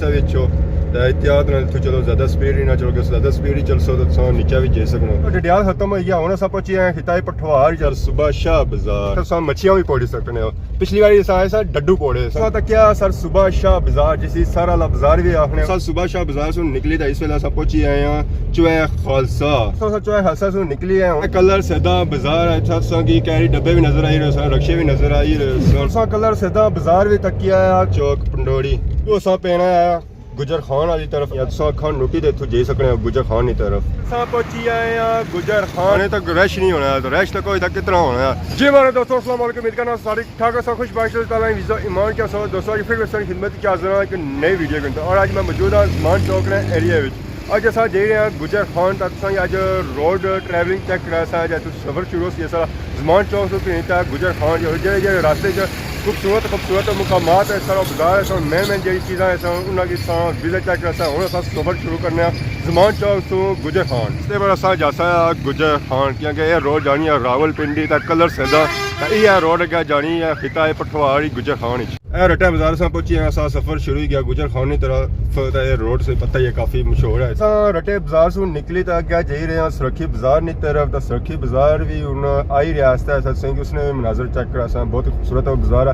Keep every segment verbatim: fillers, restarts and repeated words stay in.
سا وچو۔ تے احتیاط نال اتھوں چلو، زیادہ سپیڈ ہی نہ چلو، کہ زیادہ سپیڈ ہی چلسو تے تساں نیچے وی جائی سکنے ہو۔ ڈڈیال ختم ہوئی گیا، ہن اساں پہنچی آئے ہیں خطہ پٹھوار یا صبح شاہ بازار۔ اساں مچھیاں وی پوڑی سکنے ہو۔ پچھلی واری اساں آئے سا ڈڈو پوڑے سا۔ اساں تکیا سر صبح شاہ بازار، جسی سر والا بازار وی آخنے۔ اساں صبح شاہ بازار سوں نکلی تے اس ویلے اساں پہنچی آئے ہیں چوہے خالصہ۔ اساں چوہے خالصہ سوں نکلی آئے ہیں۔ کلر سیدھا بازار ہے، اتھا تساں کی کیری ڈبے وی نظر آئی رہے سن، رکشے وی نظر آئی رہے سن۔ اساں کلر سیدھا بازار وی تکیا ہے، چوک پنڈوری۔ وہ اساں پینا ہے گجر خان والی طرف، یا تساں کھان نوٹی دے اتھوں جائی سکنے ہو گجر خان کی طرف۔ اساں پہنچی آئے ہاں گجر خان۔ ہنے تک رش نہیں ہونا ہے، تو رش تک ہوئی تک کتنا ہونا ہے؟ جی مہاڑے دوستو، السلام علیکم، امید کرنا سارے ٹھاک ہو، سب خوش باش، اللہ تعالیٰ ویزا ایمان کیا سو۔ دوستو، اج پھر میں ساری خدمت کیا حاضر ہاں ایک نئی ویڈیو کے اندر، اور اج میں موجود ہاں زمان چوک نے ایریا وچ۔ اج اساں جائی رہے ہاں گجر خان تک، تساں اج روڈ ٹریولنگ چیک کرا سا، اج اتھوں سفر شروع سی سارا۔ زمان چوک سے پھر تک گجر خان جو جڑے جڑے راستے چ خوبصورت خوبصورت مقامات ہے، سارا بازار ہے، سارا مین مین جڑی چیزاں ہے، سارا انہاں کی سارا وزٹ چیک کرا سا۔ ہن اساں سفر شروع کرنے ہاں زمان چوک سے گجر خان۔ اس تے بعد اساں جاسا گجر خان، کیونکہ یہ روڈ جانی ہے راول پنڈی تک کلر سیدا، تے یہ روڈ اگے جانی ہے خطہ پٹھوار گجر خان وچ۔ اے رٹے بازار سے پہنچی ہیں، اساں سفر شروع ہی گیا گجر خان کی طرف۔ تے اے روڈ سے پتہ ہی ہے کافی مشہور ہے۔ اساں رٹے بازار سے نکلی تے اگے جائی رہے ہیں سرکھی بازار کی طرف۔ تے سرکھی بازار بھی ہن آئی رہیا آہستہ آہستہ، تساں کی اس نے بھی مناظر چیک کرا سا، بہت ہی خوبصورت بازار ہے،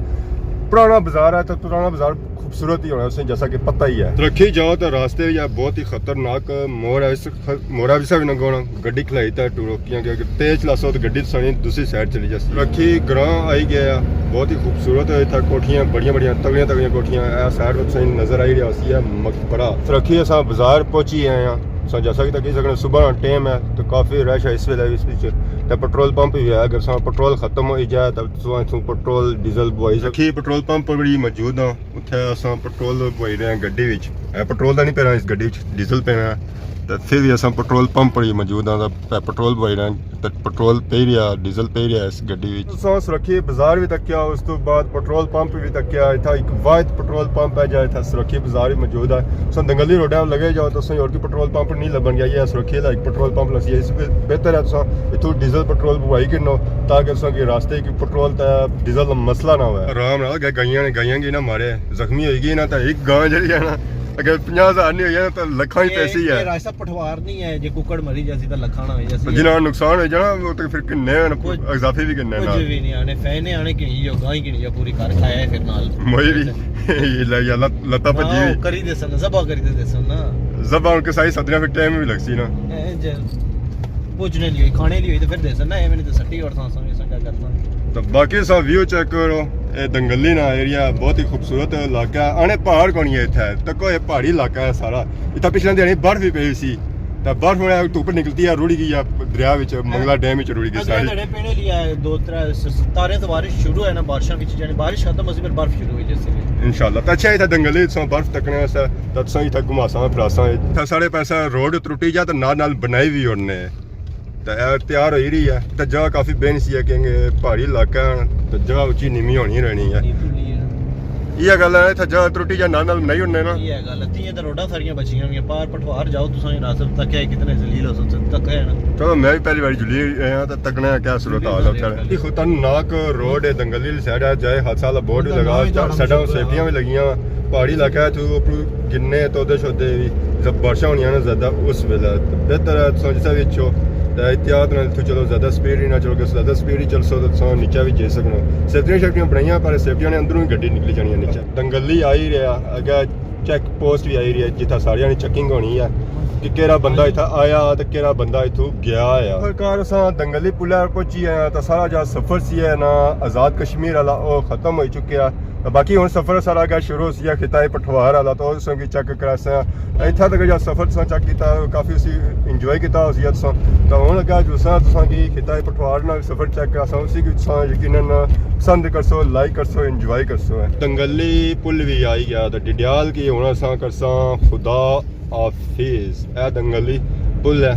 پرانا بازار ہے۔ تے پرانا بازار خوبصورت ہی ہونا، اس نے جیسا کہ پتہ ہی ہے۔ سرکھی جاؤ تے راستے یا بہت ہی خطرناک موڑ ہے، اس خ-، موڑا بھی سا بھی نہ گونا۔ گڈی کھلائی تے ٹورو، کیونکہ اگر تیز چلاسو تو گڈی سانی دوسری سائیڈ چلی جاسی۔ رکھی گراں آئی گیا، بہت ہی خوبصورت ہے۔ اتھا کوٹھیاں بڑیاں بڑیاں تگڑیاں تگڑیاں کوٹھیاں، اے سائیڈ تو تساں نظر آئی رہیا سی ہے مقبرہ۔ رکھی اساں بازار پہنچی آئے ہاں۔ تساں جیسا کہ تکی سکنے، صبح نا ٹائم ہے تو کافی رش ہے اس ویلے اس وچ۔ تے پٹرول پمپ بھی ہے، اگر ساں پٹرول ختم ہوئی جائے تو تساں اتھوں پٹرول ڈیزل بوائی سکو۔ رکھی پٹرول پمپ پر بھی موجود ہاں۔ اتھے اساں پٹرول پوائی رہے ہیں گڈی وچ۔ اے پٹرول دا نہیں پینا اس گڈی وچ، ڈیزل پینا ہے۔ تے پھر بھی اساں پٹرول پمپ پر ہی موجود ہاں، تے پٹرول پوائی رہے ہیں، تے پٹرول پی رہیا، ڈیزل پی رہیا اس گڈی وچ۔ تساں سرکھی بازار بھی تکیا، اس تو بعد پٹرول پمپ بھی تکیا۔ اتھا ایک واحد پٹرول پمپ ہے جہاں اتھا سرکھی بازار بھی موجود ہے۔ تساں دنگلی روڈ لگے جاؤ تو تساں ہور کوئی پٹرول پمپ نہیں لبن گیا، یہ سرکھی والا ایک پٹرول پمپ لسی ہے، اس بہتر ہے تساں اتھوں ڈیزل پٹرول پوائی کرنو، تاکہ تساں کے راستے کی پٹرول تے ڈیزل دا مسئلہ نہ ہوئے۔ آرام نال گئے، گائیاں نے، گائیاں کی نہ مارے، زخمی ہوئی گئی نا، تے ایک گاں جڑی ہے نا، اگر پنجاہ ہزار نہیں ہوئی نا، تے لکھاں ہی یہ، پیسی یہ ہے۔ راستہ پٹھوار نہیں ہے، جے ککڑ مری جاسی تے لکھاں نہ ہوئی جاسی۔ جنہاں نقصان ہوئی جانا، وہ تے پھر کنے ہیں، کچھ، اگزافی بھی کنے کچھ نال۔ بھی نہیں آنے، فینے آنے کہ یہ گاں ہی کہ نہیں، پوری کر کھایا ہے پھر نال۔ موئی بھی، یہ لے یا لت-، لتا ہاں، بھجی وہ بھی۔ کری دے سن، ذبح کری دے سن نا۔ ذبح ان کے ساری صدریاں پھر ٹائم بھی لگ سی نا۔ اے جے پوچھنے دی ہوئی، کھانے دی ہوئی تے پھر دے سن نا، ایویں نہیں تے سٹی اور سان سان کیا کرساں۔ تو باقی سا ویو چیک کرو، اے دنگلی نا ایریا بہت ہی خوبصورت علاقہ ہے۔ آنے پہاڑ کونی ہے اتھے، تکو اے پہاڑی علاقہ ہے سارا۔ اتھا پچھلے دن برف بھی پئی سی، تے برف ہن دھوپ نکلتی ہے، رڑی گئی ہے دریا وچ، منگلا ڈیم وچ رڑی گئی اگلے ساری۔ دھڑے پینے لیا ہے، دو ترے س-، س-، ستارے تو بارش شروع ہے نا، بارشاں وچ یعنی بارش ختم ہوسی پھر برف شروع ہوئی جاسی۔ انشاءاللہ۔ تے اچھا اتھا دنگلی تساں برف تکنے واسطے، تے تساں اتھا گھماساں پھراساں۔ اتھا ساڑے پاسے روڈ ترٹی جا تے نال نال بنائی وی اوڑنے۔ تے اے تیار ہوئی رہی ہے۔ تے جگہ کافی بے نصیب ہے کیونکہ پہاڑی علاقہ ہے تے جگہ اچی نیمی ہونی رہنی ہے۔ یہ گل ہے، اتھا جگہ ترٹی جا نال نال بنائی اوڑنے نا۔ یہ گل ہے، تیاں تے روڈاں ساریاں بچیاں ہوئیاں، پار پٹھوار جاؤ تساں ہی راستے تکیا ہے کتنے ذلیل ہو سن، تکیا ہے نا۔ چلو میں بھی پہلی باری جلی رہیا تے تکنے آ کیا صورت حال ہے اتھے۔ یہ خطرناک روڈ ہے، دنگلی سائیڈ ہے، جائے حادثہ والا بورڈ بھی لگا، سائیڈاں سیفٹیاں بھی لگیاں۔ پہاڑی علاقہ ہے، تو اوپر گرنے تودے شودے بھی، جب بارشاں ہونیاں نا زیادہ اس ویلے بہتر ہے، تساں جسے وچ ہو تے احتیاط نال اتھوں چلو، زیادہ سپیڈ ہی نہ چلو، کہ زیادہ سپیڈ ہی چلسو تے تساں نیچے بھی جائی سکنے ہو۔ سیفٹیاں شیفٹیاں بنائیاں، پر سیفٹیاں نے اندروں ہی گڈی نکلی جانی ہے نیچے۔ دنگلی آئی رہیا، اگے چیک پوسٹ بھی آئی رہی ہے جتھا ساریاں نی چیکنگ ہونی ہے کہ کیڑا بندہ اتھا آیا تے کیڑا بندہ اتھوں گیا ہے۔ آخرکار اساں دنگلی پل پر پہنچی آئے ہاں، تے سارا جا سفر سی ہے نا آزاد کشمیر والا، او ختم ہوئی چکیا۔ تے باقی ہن سفر سارا اگے شروع ہوسی ہے خطہ پٹھوار والا، تے او تساں کی چیک کراساں۔ اتھا تک جا سفر تساں چیک کیتا، کافی اسی انجوائے کیتا ہوسی تساں۔ تے ہن اگے جو سا تساں کی خطہ پٹھوار نال سفر چیک کراساں، اسی کی تساں یقیناً پسند کرسو، لائک کرسو، انجوائے کرسو۔ دنگلی پل بھی آئی گیا، تے ڈڈیال کی ہن اساں کرساں خدا حافظ۔ اے دنگلی پل ہے۔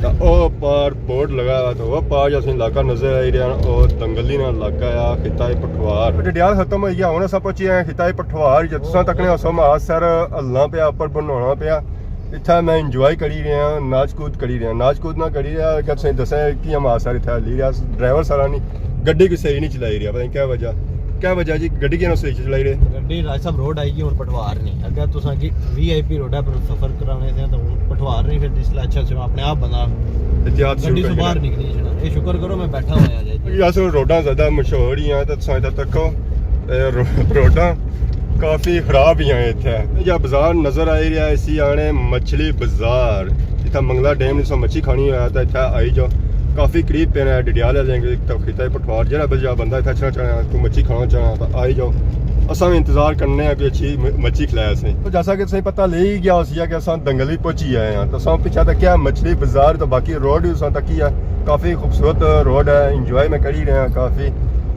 تے او پار بورڈ لگا ہوا، تے او پار جو اساں علاقہ نظر آئی رہیا نا، او دنگلی نا علاقہ ہے، خطہ پٹھوار۔ ڈڈیال ختم ہوئی گیا، ہن اساں پہنچی آئے خطہ پٹھوار۔ جے تساں تکنے ہو سو ماڑا سر ہلنا پیا، اپر بنانا پیا۔ اتھا میں انجوائے کری رہیا، ناچ کود کری رہیا، ناچ کود نہ کری رہیا، اگر تساں دساں کہ ہم سارے اتھا ہلی رہیا، ڈرائیور سارا نہیں، گڈی کوئی صحیح نہیں چلائی رہیا، پتہ نہیں کیا وجہ۔ کیا وجہ جی، گڈی کیوں نہ صحیح چلائی رہے؟ گڈی راج صاحب روڈ آئی گئی ہن پٹھوار نہیں۔ اگر تساں کی وی آئی پی روڈا پر سفر کرانے سے تو ہن پٹھوار نہیں، پھر جس لے اچھا اچھا اپنے آپ بندہ احتیاط شروع گڈی کر سوں باہر چھوڑا۔ نکلی چھڑا۔ اے شکر کرو میں بیٹھا ہویا جائے جی۔ اصل روڈاں زیادہ مشہور ہی ہیں، تو تساں ادھر تکو، اے رو-، روڈاں کافی خراب ہی ہیں اتھے۔ یا بازار نظر آئی رہا ہے، اسی آنے مچھلی بازار۔ اتھا منگلا ڈیم نے سو مچھی کھانی ہویا تو اتھا آئی جاؤ، کافی قریب پینا ہے ڈڈیال والے تو خطہ پٹھوار۔ جہڑا بندہ اتھا اچھنا چاہنا، کوئی مچھی کھانا چاہنا تو آئی جاؤ۔ اساں بھی انتظار کرنے ہیں کوئی اچھی م-، مچھی کھلائے اسیں۔ تو جیسا کہ تساں پتہ لے ہی گیا ہوسی کہ اساں دنگل وی پہنچی آئے ہیں، تو اساں پچھا تکیا مچھلی بازار، تو باقی روڈ بھی اساں تکی ہے۔ کافی خوبصورت روڈ ہے، انجوائے میں کری رہے ہیں کافی۔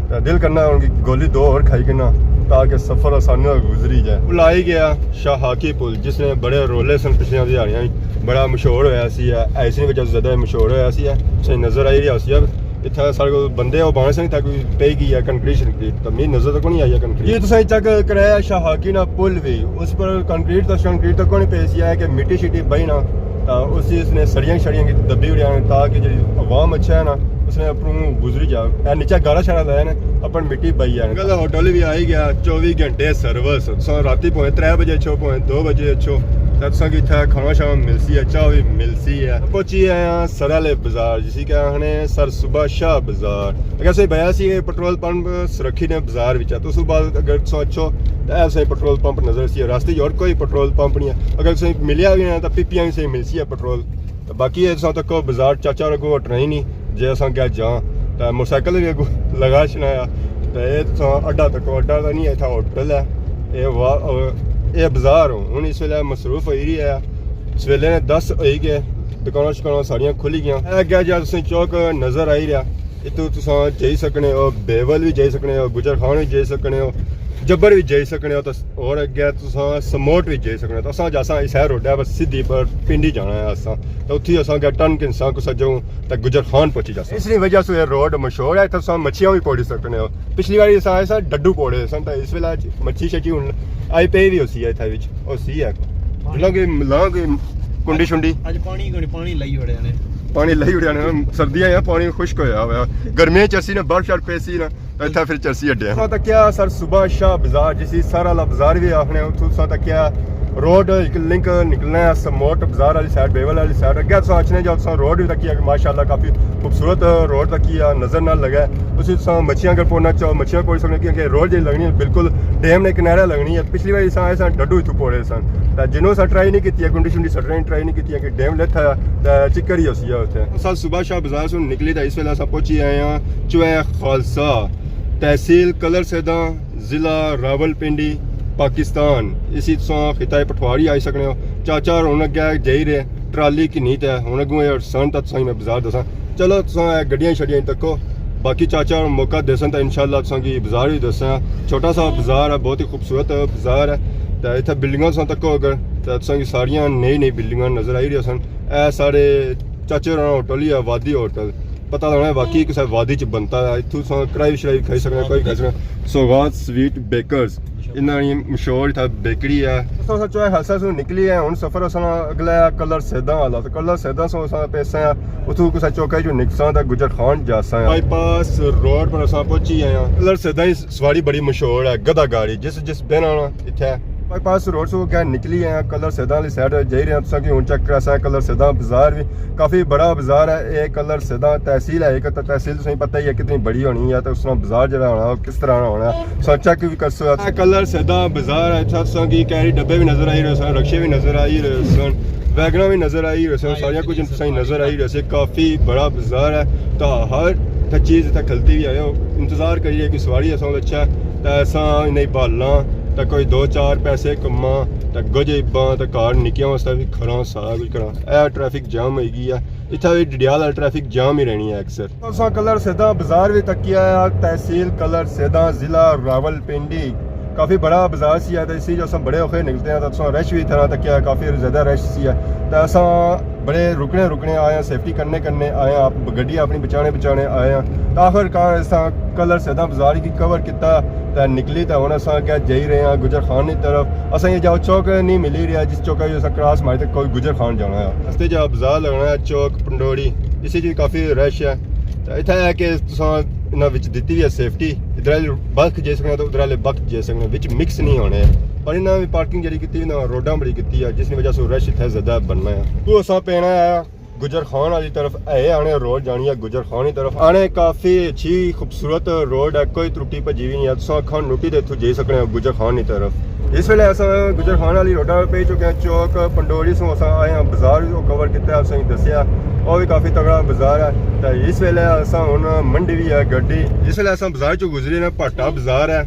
تے دل کرنا ان کی گولی دو اور کھائی کے نا، تاکہ سفر آسانی نال گزری جائے۔ پل آئی گیا شاہ ہاکی پل، جس نے بڑے رولے سن پچھلیاں دیہاڑیاں وچ، بڑا مشہور ہویا سی ہے، ایسی وجہ سے زیادہ مشہور ہویا سی ہے۔ تساں نظر آئی رہیا سی ہے، اتھا سارے کول بندے او بانے سن، اتھا کوئی پئی گئی ہے کنکریٹ شنکریٹ، تو میری نظر تک نہیں آئی ہے کنکریٹ۔ یہ تساں چیک کرایا شاہ ہاکی نا پل بھی، اس پر کنکریٹ تو شنکریٹ تو کوئی نہیں پئی سی ہے کہ مٹی شٹی بئی نا، تو اسی اس نے سڑیاں شڑیاں کی دبی اڑیا تاکہ جی عوام اچھا ہے نا، اس نے اپروں گزری جا۔ اے نیچا گارا شارا لایا نے، اپن مٹی بائی ہے۔ کل ہوٹل بھی آئی گیا، چوبی گھنٹے سروس۔ تساں راتی پویں ترے بجے اچھو، پویں دو بجے اچھو، تے تساں کی اتھا کھانا شانا ملسی ہے، چاہ بھی ملسی ہے۔ پہنچی آئے ہاں سر آلے بازار، جسی کہ آخنے سر صبح شاہ بازار۔ اگر صحیح بیا سی، اے پٹرول پمپ سرکھی نے بازار وچ ہے۔ تو اس بعد اگر تساں اچھو، تے اے صحیح پٹرول پمپ نظر سی ہے۔ راستے چ اور کوئی پٹرول پمپ نہیں ہے۔ اگر صحیح ملیا بھی ہے، تو پیپیاں بھی صحیح ملسی ہے پٹرول۔ تے باقی اے تساں تکو بازار چاچا رگو ہٹنا ہی نہیں، جے اساں کیا جاں۔ تے موٹر سائیکل بھی اگوں لگا چھنا آ۔ تے اے تساں اڈا تکو، اڈا تاں نہیں، اتھا ہوٹل ہے۔ اے وا-، اے بازار ہن اس ویلے مصروف ہوئی رہی ہے۔ سویلے نے دس ہوئی گئے، دکاناں شکاناں ساریاں کھلی گیاں۔ اے اگے جا تساں چوک نظر آئی رہیا، اتھوں تساں جائی سکنے ہو، بیول بھی جائی سکنے ہو، گجر خان بھی جائی سکنے ہو، جبر بھی جائی سکنے ہو۔ تے اور اگے تساں سموٹ وچ جائی سکنے۔ تو اساں جاساں اس ہے روڈا پر سدھی پر پنڈی جانا ہے اساں۔ تو اتھی اساں اگے ٹرن گھنساں کسا جاؤں تے گجر خان پہنچی جاساں۔ اس نی وجہ سے یہ روڈ مشہور ہے، اتھے تساں مچھیاں بھی پوڑی سکنے ہو۔ پچھلی واری اساں آئے ساں ڈڈو پوڑے سن، تے اس ویلے مچھی شچھی ہن آئی پئی بھی ہوسی ہے اتھے وچ، ہوسی ہے۔ مطلب کہ ملاں کوئی کنڈی شنڈی۔ اج پانی کوئی پانی لائی وڑے نے۔ پانی لائی وڑے نے، سردیاں ہیں، پانی خشک ہویا ہوا۔ گرمیاں چ اسی نے برف شرف پیسی نا۔ اتھا پھر چرسی اڈے۔ تساں تکیا سر صبح شاہ بازار، جسی سر آلا بازار بھی آخنے، اتھوں تساں تکیا روڈ اک لنک نکلنا ہے سموٹ بازار آلی سائیڈ، بیول آلی سائیڈ۔ اگے تساں اچھنے جاؤ، تساں روڈ بھی تکیا کہ ماشاءاللہ کافی خوبصورت روڈ تکی آ نظر نہ لگا ہے۔ اس وچ تساں مچھیاں اگر پوڑنا چاہو، مچھیاں پوڑی سکنے، کیونکہ روڈ جی لگنی ہے بالکل ڈیم نے کنارے لگنی ہے۔ پچھلی واری تساں ایسا ڈڈو اتھوں پوڑے سن، تے جنوں اساں ٹرائی نہیں کیتی، کنڈی شنڈی سٹنے ٹرائی نہیں کیتی کہ ڈیم لتھا تے چکر ہی ہوسی ہے اتھے۔ اساں صبح شاہ بازار سوں نکلی تے اس ویلے اساں پہنچی آئے ہاں چوہے خالصہ، تحصیل کلر سیداں، ضلع راولپنڈی، پاکستان۔ اسی تساں خطہ پٹھواری آئی سکنے ہو۔ چاچا ہن اگے جائی رہے، ٹرالی کی نہیں تے ہن اگوں اے ہٹسن تے تساں میں بازار دساں۔ چلو تساں اے گڈیاں شڈیاں تکو، باقی چاچا ہن موقع دیسن تے انشاءاللہ تساں کی بازار بھی دساں۔ چھوٹا سا بازار ہے، بہت ہی خوبصورت بازار ہے۔ تے اتھے بلڈنگاں تساں تکو اگر تے تساں کی ساریاں نئی نئی بلڈنگاں نظر آئی رہی سن۔ اے سارے چاچے ہوراں ہوٹل ہی ہے، وادی ہوٹل۔ پتہ لگنا ہے واقعی کسے وادی چ بنتا ہے۔ اتھوں تساں کڑاہی شڑاہی کھائی سکنے، کوئی کھائی سکنے۔ سوغات سویٹ بیکرز، انہاں نی مشہور اتھا بیکری ہے۔ اس طرح چوہے خالصہ سوں نکلی ہے، ہن سفر اساں اگلا ہے کلر سیداں والا۔ تے کلر سیداں سوں اساں پیسے ہیں، اتھوں کسے چوکے چوں نکساں تے گجر خان جاساں۔ بائی پاس روڈ پر اساں پہنچی آئے ہیں۔ کلر سیداں ہی سواری بڑی مشہور ہے، گدھا گاڑی، جس جس بہنا نا اتھے۔ بائی پاس روڈ سوں اگے نکلی آئے ہیں، کلر سیداں والی سائیڈ جائی رہے ہیں۔ تساں کی ہن چیک کراساں کلر سیداں بازار بھی کافی بڑا بازار ہے۔ اے کلر سیداں تحصیل ہے، ایک تے تحصیل تساں پتہ ہی ہے کتنی بڑی ہونی ہے، تے اس طرح بازار جڑا ہونا، او کس طرح ہونا ہے، تساں چیک بھی کر سکتے۔ اے کلر سیداں بازار ہے، اتھا تساں کی کیری ڈبے بھی نظر آئی رہے سن، رکشے بھی نظر آئی رہے سن، ویگناں بھی نظر آئی رہے سن، ساریاں کچھ تساں نظر آئی رہے سے۔ کافی بڑا بازار ہے، تا ہر اتھا چیز اتھا کھلتی بھی آئے ہو، انتظار کریے کہ سواری اساں کول اچھا ہے، تے اساں انہیں بھالاں، تے کوئی دو چار پیسے کماں، تے گجے باں، تے کار نکیاں واسطے بھی کھڑاں، سارا کچھ کراں۔ اے ٹریفک جام ہوئی گئی ہے، اتھا بھی ڈڈیال والا ٹریفک جام ہی رہنی ہے اکثر۔ اساں کلر سیداں بازار بھی تکیا ہے، تحصیل کلر سیداں، ضلع راولپنڈی۔ کافی بڑا بازار سی ہے، تے اسی جو اساں بڑے اوکھے نکلتے ہیں، تے اساں رش بھی اتنا تکیا ہے، کافی زیادہ رش سی ہے۔ تے اساں بڑے رکنے رکنے آئے ہیں، سیفٹی کرنے کرنے آئے ہیں، آپ گڈی اپنی بچانے بچانے آئے ہیں۔ تے آخر کار اساں کلر سیداں بازار کی کور کیتا، تے نکلی، تے ہن اساں اگے جائی رہے ہیں گجر خان کی طرف۔ اساں یہ جاؤ چوک نہیں ملی رہیا، جس چوکا جو اساں کراس ماری تے کوئی گجر خان جانا ہے۔ رستے جا بازار لگنا ہے چوک پنڈوڑی، اسی چ کافی رش ہے۔ تے اتھا ہے کہ تساں انہاں وچ دتی ہوئی ہے سیفٹی، ادھر آلے بخت جائی سکنے تو ادھر آلے بخت جائی سکنے، وچ مکس نہیں ہونے۔ اور انہاں وی پارکنگ جیڑی کیتی نا، روڈاں بڑی کیتی ہے، جس نی وجہ سے رش اتھے زیادہ بننا ہے۔ تو اساں پینا ہے گجر خان والی طرف، اے آنے روڈ جانی ہے گجر خان کی طرف۔ آنے کافی اچھی خوبصورت روڈ ہے، کوئی ترٹی بھجی وی نہیں ہے۔ تساں اکھاں نوٹی تے اتھوں جائی سکنے ہو گجر خان کی طرف۔ اس ویلے اساں گجر خان والی روڈا پہ پہنچ چکے ہیں۔ چوک پنڈوری سوں اساں آئے ہیں، بازار وی کور کیتا ہے، اساں کی دسیا، او وی کافی تگڑا بازار ہے۔ تے اس ویلے اساں ہن منڈی وی ہے گڈی، اس ویلے اساں بازار چوں گزری نے، بھاٹا بازار ہے۔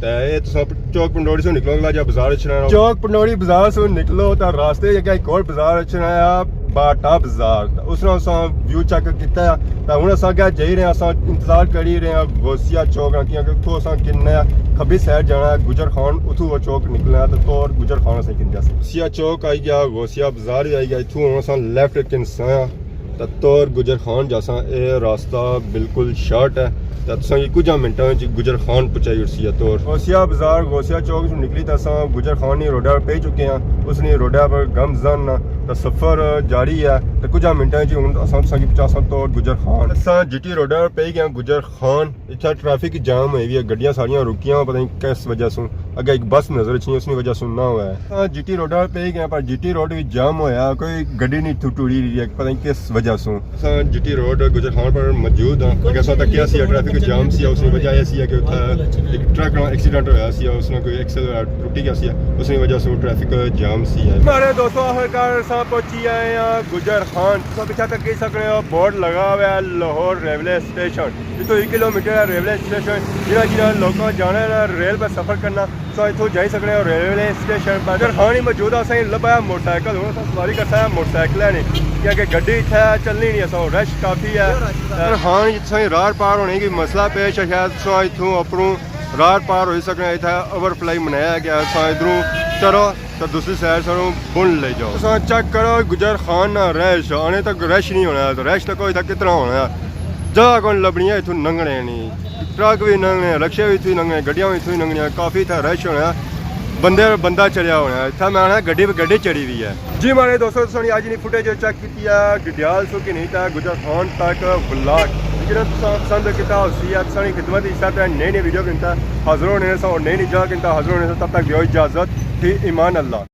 تے اے تساں چوک پنڈوری سوں نکلو، اگلا جا بازار اچھنا ہے۔ چوک پنڈوری بازار سوں نکلو تے راستے اچ اگے ایک اور بازار اچھنا ہے، بھاٹا بازار۔ تے اس نال اساں ویو چیک کیتا ہے۔ تے ہن اساں اگے جائی رہے ہیں، اساں انتظار کری رہے ہیں غوثیہ چوک نا، کیونکہ اتھوں اساں کنے کھبی سائیڈ جانا ہے گجر خان، اتھوں وہ چوک نکلنا ہے تے تور گجر خان اساں کن جاساں۔ غوثیہ چوک آئی گیا، غوثیہ بازار وی آئی گیا، اتھوں ہن اساں لیفٹ کنساں تے تور گجر خان جاساں۔ اے راستہ بالکل شارٹ ہے تے تساں کی کجھ منٹاں وچ گجر خان پہنچائی اٹھسی ہے تور۔ غوثیہ بازار، غوثیہ چوک چوں نکلی تے اساں گجر خان نی روڈا پر پہنچ چکے ہیں۔ اس نی روڈا پر گامزن نا تے سفر جاری ہے تے کجھ منٹاں وچ ہن اساں تساں کی پہنچاساں تور گجر خان۔ اساں جی ٹی روڈا پر پہنچ گئے ہیں گجر خان۔ اتھا ٹریفک جام ہوئی وی ہے، گڈیاں ساریاں رکیاں، پتہ نہیں کس وجہ سوں۔ اگے ایک بس نظر اچھنی، اس نی وجہ سوں نہ ہویا ہے۔ ہاں، جی ٹی روڈ پہ ہی گئے، پر جی ٹی روڈ وی جام ہویا، کوئی گڈی نہیں اتھوں ٹری رہی ہے، پتہ نہیں کس وجہ سوں۔ اساں جی ٹی روڈ گجر خان پر موجود ہاں۔ اگے اساں تکیا سی، ٹریفک جام سی، اس نی وجہ یہ سی کہ اتھا ایک ٹرک نال ایکسیڈنٹ ہویا سی، اس نال کوئی ایکسل ٹوٹی گیا سی، اس نی وجہ سوں ٹریفک جام سی ہے۔ ماڑے دوستو، آخر کار اساں پہنچی آئے ہاں گجر خان۔ تساں پچھا تکی سکنے ہو، بورڈ لگا ہوا ہے لاہور ریلوے اسٹیشن۔ اتھوں ایک کلومیٹر ہے ریلوے اسٹیشن۔ جنہاں جنہاں لوکاں جانا ہے نا ریل پہ سفر کرنا، تساں اتھوں جائی سکنے ہو ریلوے اسٹیشن پر۔ گجر خان ہی موجود ہے، اساں لبھا ہے موٹر سائیکل، ہن اساں سواری کرساں موٹر سائیکل نے، کیونکہ گڈی اتھے چلنی نہیں، اساں رش کافی ہے۔ گجر خان اتھاں ہی راڑ پار ہونے کی مسئلہ پیش ہے، شاید تساں اتھوں اپروں راڑ پار ہوئی سکنے، اتھے اوور فلائی بنایا گیا، تساں ادھروں چڑھو تے دوسری سائیڈ سانوں بن لے جاؤ۔ تساں چیک کرو گجر خان نا رش، آنے تک رش نہیں ہونا، تو رش تک اتھا کتنا ہونا؟ جگہ کون لبنی ہے اتھوں لنگھنے نی، ٹرک وی لنگھنے، رکشے وی اتھوں لنگھنے، گڈیاں وی اتھوں لنگھنیاں، کافی اتھا رش ہونا، بندے بندہ چڑھیا ہونا۔ اتھا میں آنا گڈی پہ گڈی چڑھی ہوئی ہے۔ جی ماڑے دوستو، تساں نے اج نی فوٹیج چیک کیتی ہے ڈڈیال سو کہ نہیں تھا گجر خان تک ولاگ۔ جنہاں تساں پسند کیتا ہوسی، تساں نی خدمت اس طرح نئی نئی ویڈیو کنتا حاضر ہونے سا اور نئی نئی جگہ کنتا حاضر ہونے سا۔ تب تک دیو اجازت، فی امان اللہ۔